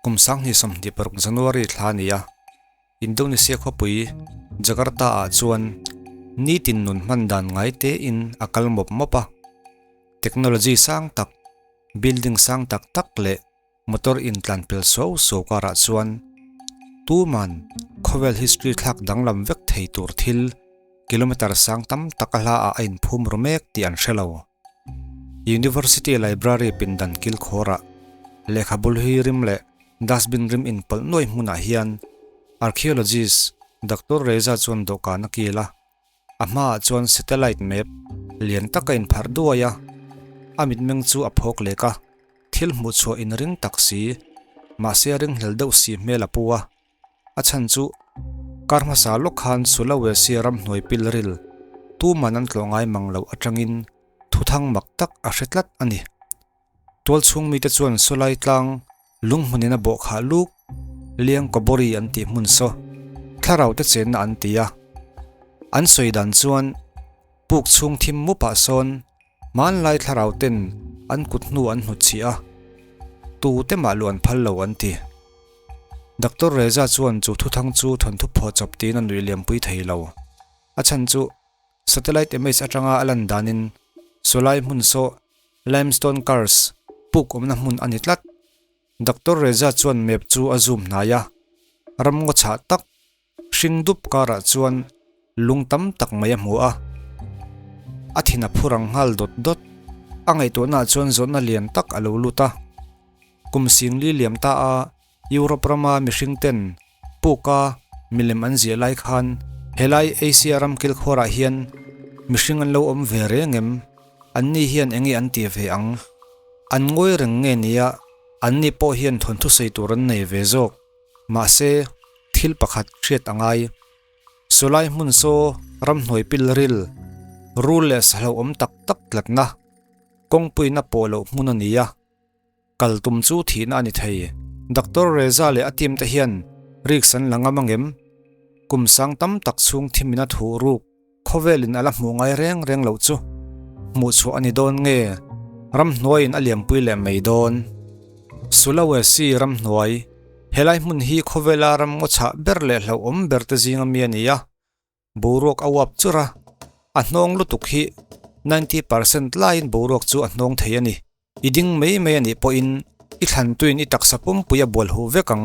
Kum 2026 January thla a ni a, Indonesia khawpui Jakarta ah chuan nitin nun hman dan ngai tein a kal mawp mawp a. Technology sang tak, building sang tak tak leh motor intlan pel suau suau karah chuan tuman khawvel history thlak danglam vek thei tur thil kilometer sang tam tak a hla ah a inphum ru mek tih an hre lo. University Library pindan kilkhawrah lehkhabul hi rim leh dustbin rim inpawlh nuai hmunah hian archaeologist Doctor Reza chuan dawhkan a kil a, a hmaah chuan satellite map lian tak a inpharh duai a, a mitmeng chu a phawk lek a, thil hmuhchhuah inring tak si, mahse a ringhlel deuh si hmel a pu a. A chhan chu kar hmasa lawk khan Sulawesi ramhnuai pilril tuman an tlawh ngai mang loh atangin thuthang mak tak a hre tlat a ni. Tualchhung mite chuan Sulai tlang lunghmunin a bawh khah luk Liang Kobori an tih hmun saw thlarau te chenna an ti a. An sawi dan chuan puk chhung thim mupah sawn Hmanlai thlarau ten an kut hnu an hnutchhih a, tute mah luh an phal lo an ti. Doctor Reza chuan chu thuthang chu thawnthu phuah chawp tiin a nuih liampui thei lo. A chhan chu satellite image atanga a lan danin Sawlai hmun saw limestone cars puk awmna hmun a ni tlat. Doctor Reza chuan map chu a zoom hnai a, ramngaw chhah tak Hring dup karah chuan lung tam tak mai a hmu a, a thin a phu rang nghal dawt dawt. A ngaihtuahnaah chuan zawhna lian tak a lo lut a. Kum singli liam ta a Europe rama mihring ten puka milem an ziah lai khan helai Asia ram kilkhawrah hian mihring an lo awm ve reng em? Anni hian enge an tih ve ang? An ngawi reng nge nia anni pawh hian thawnthu sawi tur an nei ve zawk. Mahse, thil pakhat hriat a ngai. Sawlai hmun saw ramhnuai pilril, rul leh sahlo awm tak tak tlatna, kawngpuina pawh loh hmun a ni a. Kal tum chu thihna a ni thei. Doctor Reza leh a team te hian risk an la ngam angem? Kum sang tam tak chhung thimina thuh ruk khawvelin a la hmuh ngai reng reng loh chu hmuh chhuah a ni dawn nge ramhnuaiin a liampui leh mai dawn? Sulawesi ramhnuai, helai hmun hi khawvela ram ngaw chhah ber leh hlauhawm ber te zinga mi a ni a, boruak a uap chur a, a hnawng lutuk hi 90% laiin boruak chu a hnawng thei a ni. I ding mai mai a nih pawhin i thlantuin i taksa pumpui a bual huh vek ang.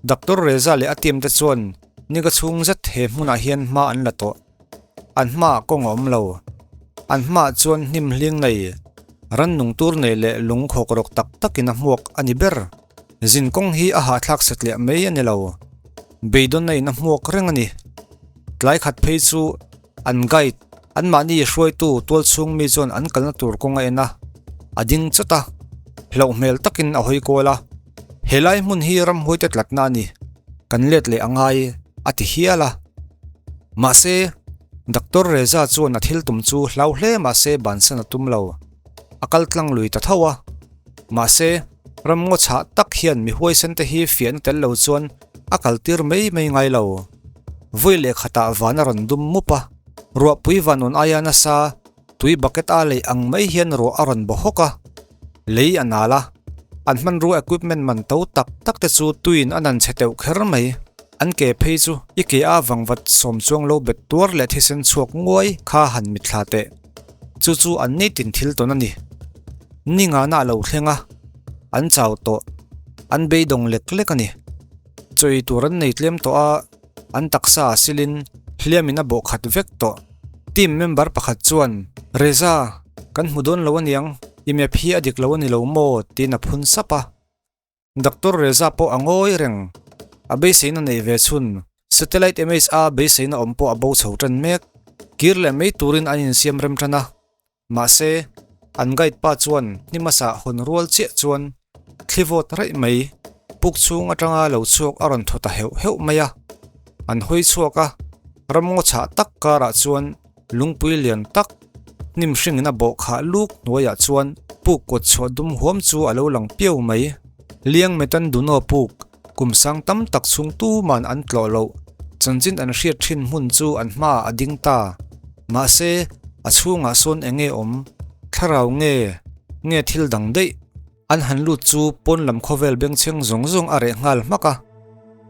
Doctor Reza leh a team te chuan niga chhung zet he hmunah hian hma an la tawh. An hmaah kawng a awm lo. An hmaah chuan hnim hling nei, rannung tur nei leh lung khawk rawk tak takin a hmuak a ni ber. Zin kawng hi a hahthlak satliah mai a ni lo. Beidawn in a hmuak reng a ni. Tlai khat phei chu An guide, anmahni hruaitu tualchhung mi chuan an kalna tur kawng a en a, a ding chawt a, hlauh hmel takin a hawi kual a, Helai hmun hi ramhuaite tlatna a ni, kan let leh a ngai, a ti hial a. Mahse, Doctor Reza chuan a thil tum chu hlau hle mahse bansan a tum lo, a kal tlang lui ta tho a. Mahse, ramngaw chhah tak hian mi huaisen te hi fiahna tel lo chuan a kaltir mai mai ngai lo. Vawi leh khatah van a rawn dum mup a, ruahpui vanawn aia nasa tui bucket a lei ang mai hian ruah a rawn baw hawk a, lei a nal a, an hmanrua equipment man to tak tak te chu tuiin a nan chhe teuh kher mai. An ke phei chu i ke a vangvat sawm chuang lo bet tuar leh thisen chhuak nguai kha han mitthla teh. Chu chu an nitin thil tawn a ni. Ni ngana a lo thleng a, an chau tawh, an beidawng lek lek a ni. Chawi tur an nei tlem tawh a, an taksa a silin hliamin a bawh khat vek tawh. Team member pakhat chuan, Reza, kan hmu dawn lo aniang, i map hi a dik lo a ni lo maw? tiin a phun sap a. Doctor Reza pawh a ngawi reng. A beiseina neih ve chhun, satellite image a beiseina awm pawh a bo chho tan mek. Kir leh mai turin an insiam rem tan a. Mahse, an guide pa chuan hnimasa hawn rual chiah chuan thli vawt raih mai, puk chhung atanga lo chhuak a rawn thaw ta heuh heuh mai a. An hawi chhuak a, ramngaw chhah tak karah chuan lungpui lian tak, hnim hringin a bawh khah luk hnuaiah chuan puk kawt chhuah dum huam chu a lo lang piau mai. Liang Metan Duno puk, kum sang tam tak chhung tuman an tlawh loh, chanchin an hriat thin hmun chu an hmaah a ding ta. Mahse, a chhungah sawn eng nge awm? Thlarau nge? Nge thil dang daih? An han lut chu pawn lam khawvel bengchheng zawng zawng a reh nghal hmak a,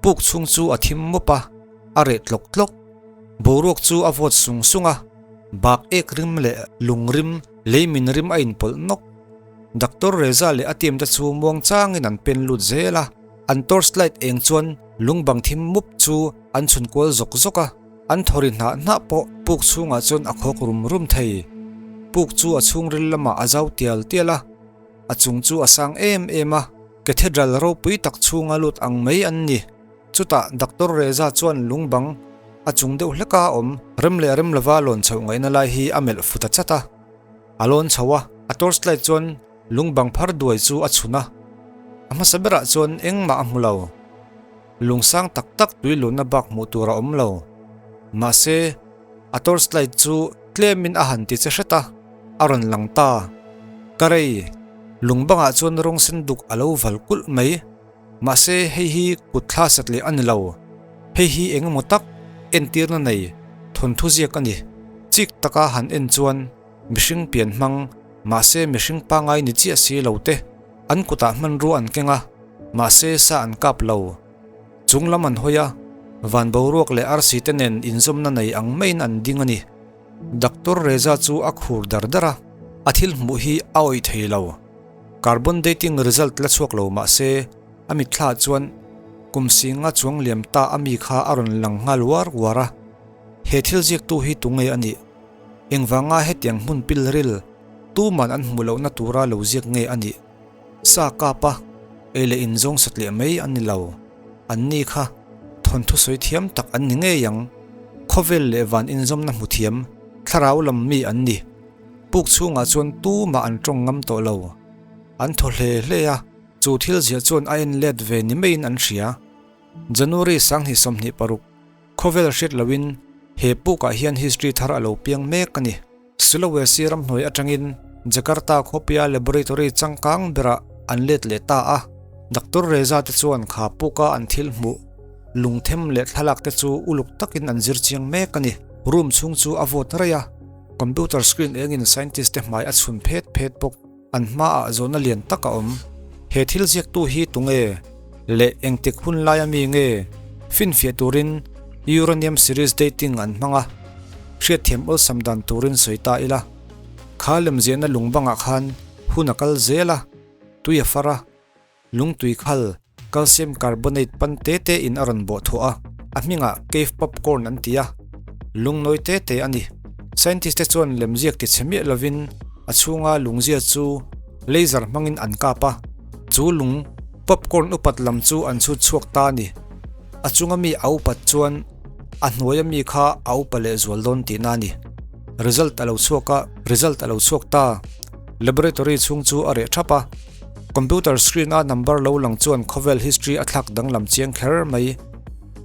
puk chhung chu a thim mawp a, a reh tlawk tlawk. Boruak chu a vawt sung sung a, bak ek rim leh lung rim, lei min rim a inpawlh nawk. Doctor Reza leh a team te chu muang changin an pen lut zel a, an torch light eng chuan lung bang thim mup chu an chhun kual zawk zawk a, an thaw ri hnah hnah pawh puk chhungah chuan a khawk rum rum thei. Puk chu a chhungril lamah a zau tial tial a. A chung chu a sang em em a, cathedral ropui tak chhunga lut ang mai an ni. Chutah Doctor Reza chuan lung bang a chung deuh hleka awm rem leh rem lova lawn chhoh ngaihna lai hi a melh fu ta chat a. A lawn chho a, a torchlight chuan lung bang phar duai chu a chhun a. A hmasa berah chuan engmah a hmu lo. Lung sang tak tak tui lunna bak hmuh tur a awm lo. Mahse, a torchlight chu tlemin a han ti che hret a, a rawn lang ta. Ka rei, lung bangah chuan rawng sen duk a lo val kulh mai. Mahse, hei hi kut thla sat leh a ni lo. Hei hi eng emaw tak entirna nei thawnthu ziak a ni. Chik taka han en chuan mihring pian hmang, mahse mihring pangai ni chiah si lo te an kutah hmanrua an keng a, mahse sa an kap lo. Chung lam an hawi a, van boruak leh arsi te nen inzawmna nei ang maiin an ding a ni. Doctor Reza chu a khur dar dar a, a thil hmuh hi a awih thei lo. Carbon dating result la chhuak lo mah se, a mitthla chuan kum singa chuang liam ta a mi kha a rawn lang nghal uar uar a. He thil ziaktu hi tunge a nih? Engvanga hetiang hmun pilril tuman an hmuh lohna tura lo ziak nge a nih? Sa kap a, ei leh in zawng satliah mai an ni lo. An ni kha thawnthu sawi thiam tak an ni ngei ang. Khawvel leh van inzawmna hmu thiam, thlarau lam mi an ni. Puk chhungah chuan tumah an tawng ngam tawh lo. An thaw hle hle a, chu thil ziah chuan a en let ve ni maiin an hria. January 2026, khawvel hriat loin he pukah hian history thar a lo piang mek a ni. Sulawesi ramhnuai atangin Jakarta khawpuia laboratory changkang berah an let leh ta a, Doctor Reza te chuan kha puka an thil hmuh lungthem leh thlalak te chu uluk takin an zir chiang mek a ni. Room chhung chu a vawt raih a, computer screen engin scientist te hmai a chhun phet phet bawk. An hmaah zawhna lian tak a awm. He thil ziaktu hi tunge leh engtik hun laia mi nge finfiah turin Uranium series dating an hmang a, hriatthiam awlsam dan turin sawi ta ila. Kha lemziahna lung bangah khan hun a kal zel a, tui a far a. Lungtui khal, calcium carbonate pan te te in a rawn bawh thuah a, a hmingah cave popcorn an ti a, lungnawi te te a ni. Scientist te chuan lemziak ti chhe miah lovin a chhunga lungzia chu laser hmangin an kap a, chu lung popcorn upat lam chu an chhut chhuak ta a ni. A chunga mi a upat chuan a hnuaia mi kha a upa leh zual dawn tihna a ni. Result a lo chhuak a, result a lo chhuak ta. Laboratory chhung chu a reh thap a. Computer screen a number lo lang chuan khawvel history a thlak danglam chiang kher mai.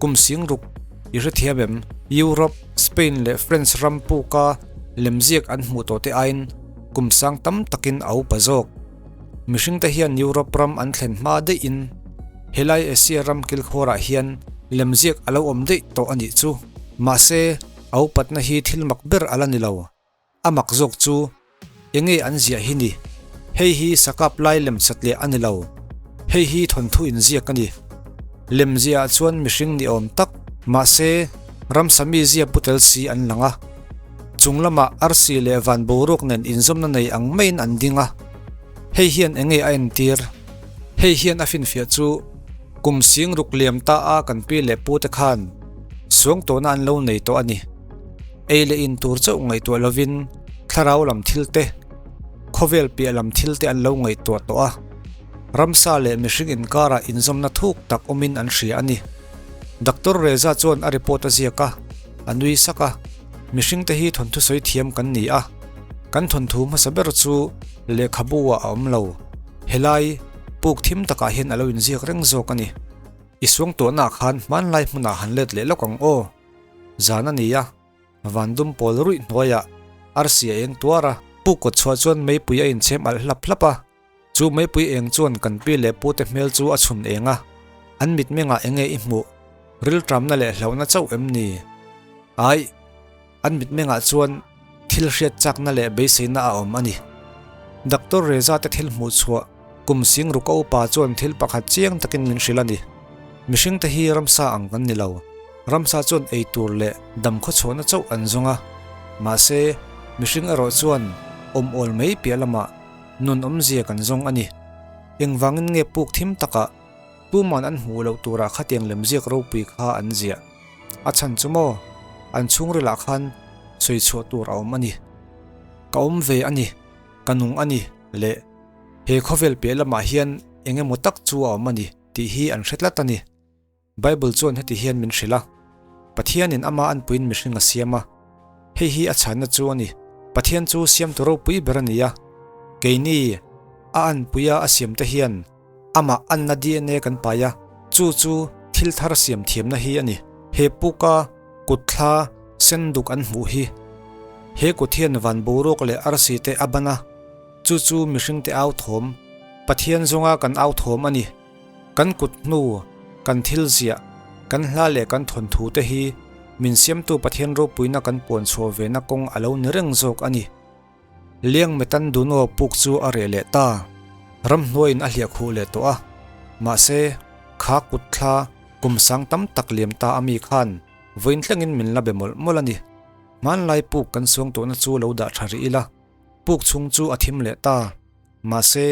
Kum sing ruk i hrethiam em? Europe, Spain leh French ram puka lemziak an hmuh tawh te aiin kum sang tam takin a upa zawk. Mihring te hian Europe ram an thlen hma daih in helai Asia ram kilkhawrah hian lemziak a lo awm daih tawh a nih chu. Mahse, a upatna hi thil mak ber a la ni lo. A mak zawk chu enge an ziah hi ni? Hei hi sakap lai lem satliah a ni lo. Hei hi thawnthu inziak a ni. Lem ziahah chuan mihring ni awm tak, mahse ramsa mi zia pu tel si an lang a. Chung lamah arsi leh van boruak nen inzawmna nei ang maiin an ding a. Hei hian enge a entir? Hei hian a finfiah chu kum sing ruk liam ta a kan pi leh pu te khan suangtawhna an lo nei tawh a ni. Ei leh in tur chauh ngaihtuah lovin thlarau lam thil te, khawvel piah lam thil te an lo ngaihtuah tawh a, ramsa leh mihring inkarah inzawmna thuk tak awmin an hria a ni. Doctor Reza chuan a report a ziak a, a nui sak a, Mihring te hi thawnthu sawi thiam kan ni a, kan thawnthu hmasa ber chu lehkhabu ah a awm lo, helai puk thim takah hian a lo inziak reng zawk a ni. I suangtuahna ah khan hmanlai hmunah han let leh lawk ang aw. Zan a ni a, van dum pawl ruih hnuaiah arsi a eng tuar a. Pu kawt chhuah chuan meipui a inchhem alh hlap hlap a, chu meipui eng chuan kan pi leh pute hmel chu a chhun eng a, an mitmengah enge i hmuh, rilṭamna leh hlauhna chauh em ni? Aih, an mitmengah chuan thil hriat chakna leh beiseina a awm a ni. Doctor Reza te thil hmuh chhuah. Kum sing ruk a upa chuan thil pakhat chiang takin min hrilh a ni. Mihringte hi ramsa ang kan ni lo. Ramsa chuan ei tur leh dam khawchhuahna chauh an zawng a. Mahse, mihring erawh chuan awm awl mai piah lamah nun awmzia kan zawng a ni. Engvangin nge puk thim takah tuman an hmuh loh turah khatiang lemziak ropui kha an ziah? A chhan chu maw? An chhungrilah khan sawi chhuah tur a awm a ni. Ka awm ve a ni, ka nung a ni leh he khawvel piah lamah hian eng emaw tak chu a awm a ni tih hi an hre tlat a ni. Bible chuan heti hian min hrilh a, Pathianin ama anpuiin mihring a siam a, hei hi a chhanna chu a ni. Pathian chu siamtu ropui ber a ni a, keini a anpuia a siamte hian amah anna DNA kan pai a, chu chu thil thar siam thiamna hi a ni. He puka kut thla sen duk an hmuh hi he kut hian van boruak leh arsi te a ban a, chu chu mihringte au thawm, Pathian zawnga kan au thawm a ni. Kan kut hnu, kan thil ziah, kan hla leh kan thawnthu te hi min siamtu Pathian ropuina kan puan chhuah ve na kawng a lo ni reng zawk a ni. Liang Metan Duno puk chu a reh leh ta. Ramhnuaiin a hliah khuh leh tawh a. Mahse, kha kut thla kum sang tam tak liam ta a mi khan vawiin thlengin min la be mawlh mawlh a ni. Hmanlai puk kan suang tawhna chu lo dah tha rih ila, puk chhung chu a thim leh ta. Mahse,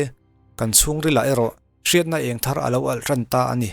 kan chhungrilah erawh hriatna eng thar a lo alh tan ta a ni.